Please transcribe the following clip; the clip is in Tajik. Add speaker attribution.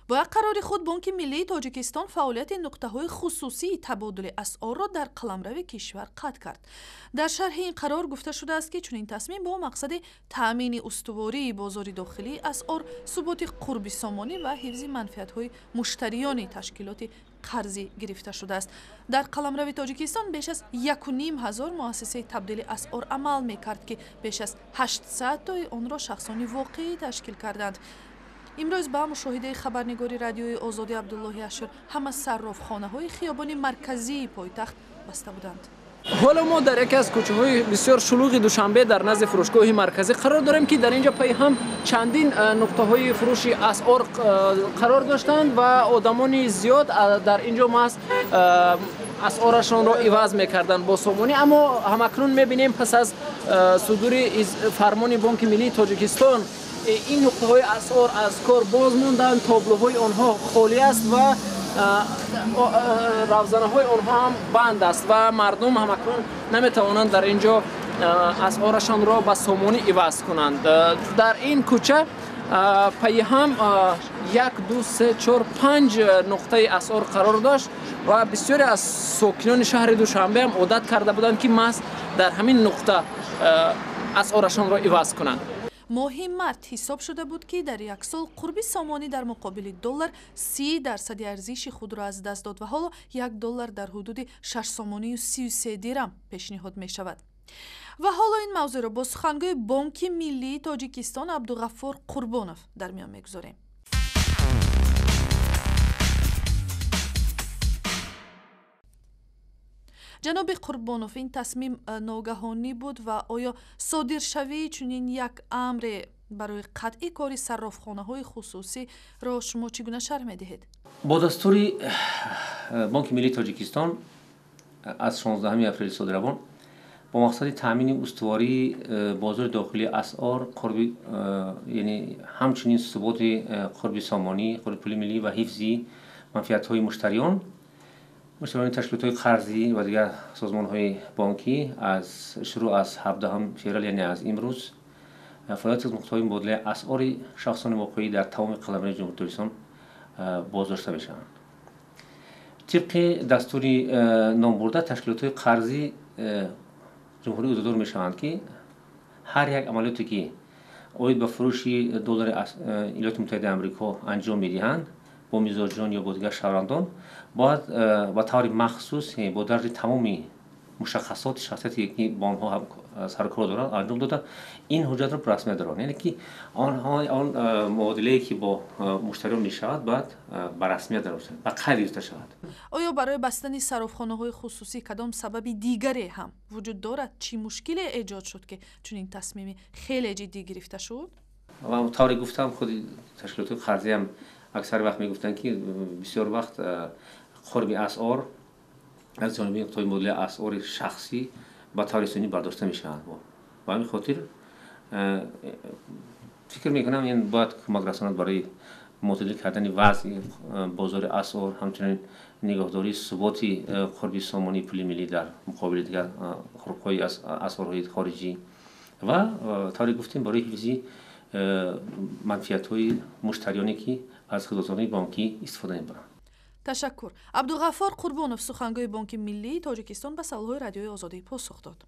Speaker 1: Бо як қарори худ Бонки Миллии Тоҷикистон фаъолияти нуқтаҳои хусусии табодули асъорро дар қаламрави кишвар қатъ кард. Дар шарҳи ин қарор гуфта шудааст, ки чунин тасмим бо мақсади таъмини устувории бозори дохилии асъор, суботи қурби сомонӣ ва ҳифзи манфиатҳои муштариёни ташкилоти қарзӣ гирифта шудааст. Дар қаламрави Тоҷикистон беш аз 1500 муассисаи табдили асъор амал мекард, ки беш аз 800 тои онро шахсони воқеӣ ташкил карданд. Имрӯз ба мушоҳидаи хабарнигори Радиои Озодӣ Абдуллоҳи Ашир ҳама саррофхонаҳои хиёбони марказии пойтахт баста буданд.
Speaker 2: Ҳоло мо дар яке аз кӯчаҳои бисёр шулуғи Душанбе дар назди фурӯшгоҳи марказӣ қарор дорем, ки дар инҷо пайи ҳам чандин нуқтаҳои фурӯши асъор қарор доштанд ва одамони зиёд дар инҷо маҳз асъорашонро иваз мекарданд бо сомонӣ. Аммо ҳамакнун мебинем, пас аз судури фармони Бонки Миллии Тоҷикистон ин нуқтаҳои асъор аз кор боз монданд, тоблуҳои онҳо холӣ аст ва равзанаҳои онҳо ҳам банд аст ва мардум ҳамакнун наметавонанд дар ин ҷо асъорашонро ба сомонӣ иваз кунанд. Дар ин кӯча пайи ҳам 1, 2, 3, 4, 5 нуқтаи асъор қарор дошт ва бисёре аз сокинони шаҳри Душанбе ҳам одат карда буданд, ки маҳз дар ҳамин нуқта асъорашонро иваз кунанд.
Speaker 1: Моҳи март ҳисоб шуда буд, ки дар як сол қурби сомонӣ дар муқобили доллар 30% арзиши худро аз даст дод ва ҳоло 1 доллар дар ҳудуди 6 сомонию 33 дирам пешниҳод мешавад. Ва ҳоло ин мавзӯъро бо сухангӯи Бонки Миллии Тоҷикистон Абдуғаффор Қурбонов дар миён мегузорем. Ҷаноби Қурбонов, ин тасмим ногаҳонӣ буд ва оё содиршавии чунин як амре барои қатъи кори саррофхонаҳои хусусиро шумо чӣ гуна шарҳ медиҳед?
Speaker 3: Бо дастури Бонки Миллии Тоҷикистон аз 16 апрели соли равон бо мақсади таъмини устувории бозори дохилии асъор, қурби, яъне ҳамчунин суботи қурби сомонӣ, қурби пули миллӣ ва ҳифзи манфиатҳои муштариёни ташкилотҳои қарзӣ ва дигар созмонҳои бонкӣ, аз шурӯъ аз 17 феврал, яъне аз имрӯз, фаъолияти нуқтаҳои мубодилаи асъори шахсони воқеӣ дар тамоми қаламрави Ҷумҳурии Тоҷикистон боздошта мешаванд. Тибқи дастури номбурда, ташкилотҳои қарзӣ ҷумҳурӣ ӯҳдадор мешаванд, ки ҳар як амалиёте, ки оид ба фурӯши доллари Иёлоти Муттаҳидаи Амрико анҷом медиҳанд бо мизоҷон ё бо дигар шаҳрвандон, бояд ба таври махсус бо дарҷи тамоми мушаххасоти шахсияте, ки бо онҳо сарукор доранд, анҷом дода, ин ҳуҷҷатро ба расмият дароранд, яъне ки он муодилае, ки бо муштариён мешавад, бояд ба расмият дароварда, ба қайд гирифта шавад.
Speaker 1: Оё барои бастани саррофхонаҳои хусусӣ кадом сабаби дигаре ҳам вуҷуд дорад? Чӣ мушкиле эҷод шуд, ки чунин тасмими хеле ҷиддӣ гирифта шуд?
Speaker 3: Ва тавре гуфтам, худи ташкилотҳои қарзиам аксар вақт мегуфтанд, ки бисёр вақт қурби асъор аз ҷониби нуқтаҳои мубодилаи асъори шахсӣ ба таври сунъӣ бардошта мешаванд. Ба ҳамин хотир фикр мекунам, ин бояд кӯмак расонад барои мӯътадил кардани вазъи бозори асъор, ҳамчунин нигоҳдории суботи қурби сомонии пули миллӣ дар муқобили дигар қурбҳои асъорҳои хориҷӣ ва, тавре гуфтем, барои ҳифзи манфиатҳои муштариёне, ки аз хизматрасонии бонкӣ истифода мебаранд.
Speaker 1: Ташаккур. Абдуғаффор Қурбонов, сухангӯи Бонки Миллии Тоҷикистон, ба саволҳои Радиои Озодӣ посух дод.